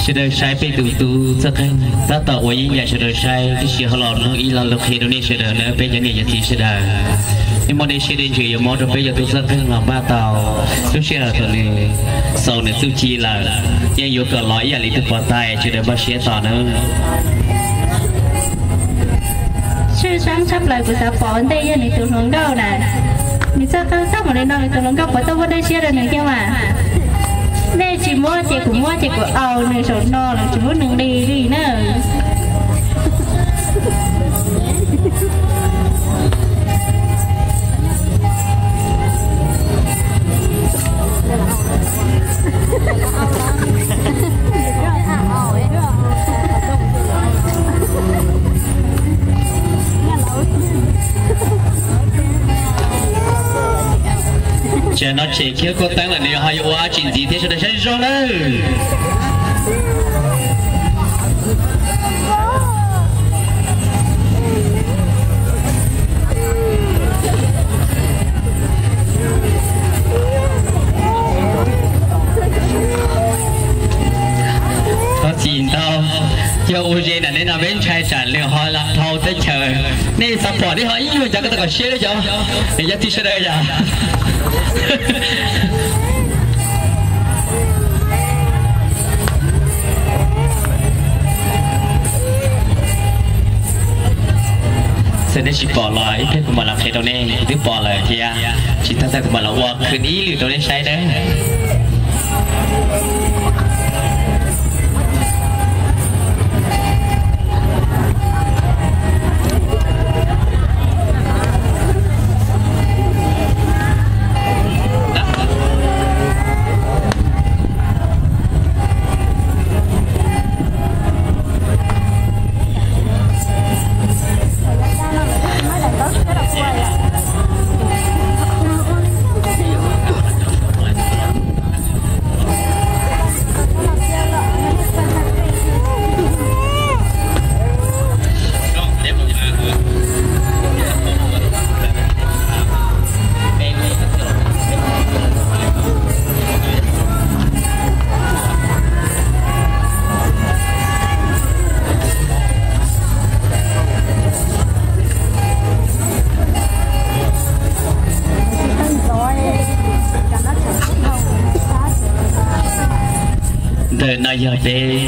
Sawv daws saib peb tus tub txawj qeej tab tom ua yeeb yam sawv daws saib, tab sis ho los mloog ib lo lus qhia rau nej sawv daws na peb cov niam cov txiv sawv daws. Nej muaj dej siab dej ntsws yuav muab rau peb cov tub txawj qeej los npaj tau. Lub sij hawm thaum nws xaus nws txuj ci lawm, yeej yuav kom los ib yam li tus pov thawj, sawv daws npaj siab tos nawb. Tshwj xeeb tshaj plaws kuv xav pom ua ntej yog nws tus hluas nkauj na. Nws txawj qeej txog mus li no, nws tus hluas nkauj puas tau muaj dej siab rau nws thiab mas? Nej tsis muab ces kuv muab ces kuv aus nws saum no los tsis muab nws nqis li na. Tsam no tshem kiag koj teeb lawm nws ho yuav ua dab tsi ntxiv thiab, sawv daws saib zoo lawm. Thov txim ntau, yog ua ze ntawm nej no peb ntshai tsam nws ho los dhau teb chaws. Nej xav pom nej ho ib nyuag ncov koj tau kom siab li cov niam cov txiv sawv daws yom. Txawm nej tsis pom los ib pliag kuv mam los qhia rau nej, kuv twb pom lawm thiab, tsis tas tas kuv mam los ua khwv ib lwm rau nej saib nawb. Ntawm no yog peb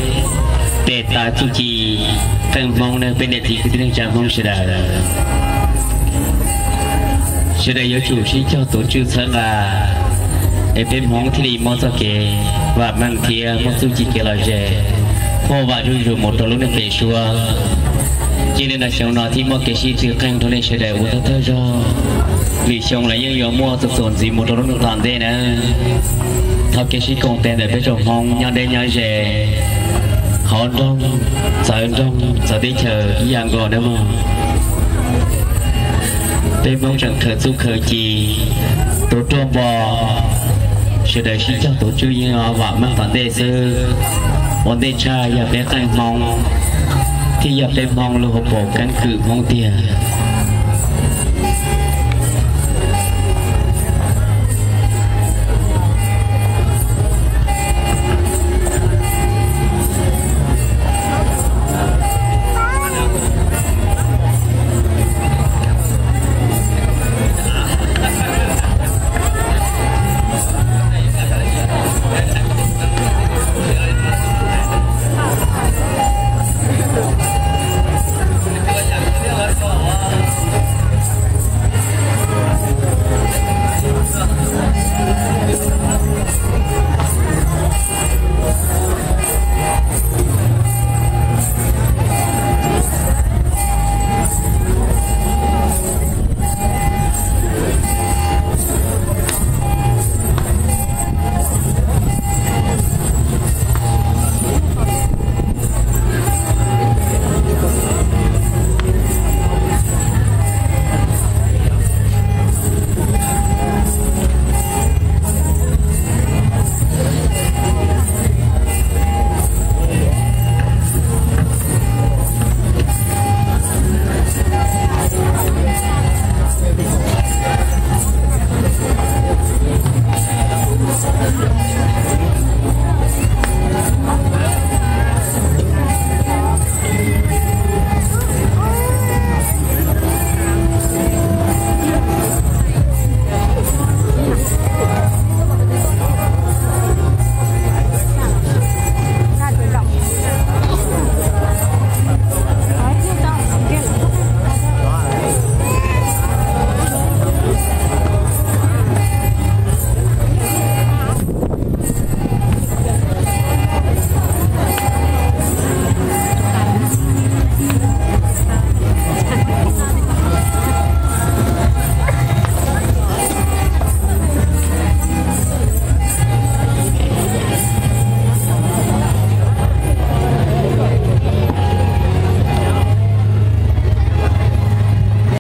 tes taw txuj ci qeej Hmoob na peb niam txiv kwv tij neej tsa Hmoob sawv daws. Sawv daws yuav tsum sib cog tus tswj txhawb nqa, es peb Hmoob thiaj li muaj txoj kev vam meej thiab muaj txuj ci kev lom zem, muaj vam zuj zus mus rau lub neej pem suab. Cia li no xyoo no thiaj muaj kev sib tw qeej rau nej sawv daws ua thawj thawj zog. Lwm xyoo los yeej yuav muaj txuas txuas ntxiv mus rau lub neej tom ntej na. Thov kev sib koom tes ntawm peb tsoom Hmoob nyob deb nyob ze, hauv nroog, txawv nroog txawv teb chaws ib yam nkaus nawb mog. Peb Hmoob tseem khaws txuj khaws ci, tus ruaj npo, sawv daws sib cog tus tswj yeej vam meej tom ntej xwb. Ua ntej tshaj yog peb qeej Hmoob, thiab yog peb Hmoob lub hauv paus keeb kwm Hmoob tiag.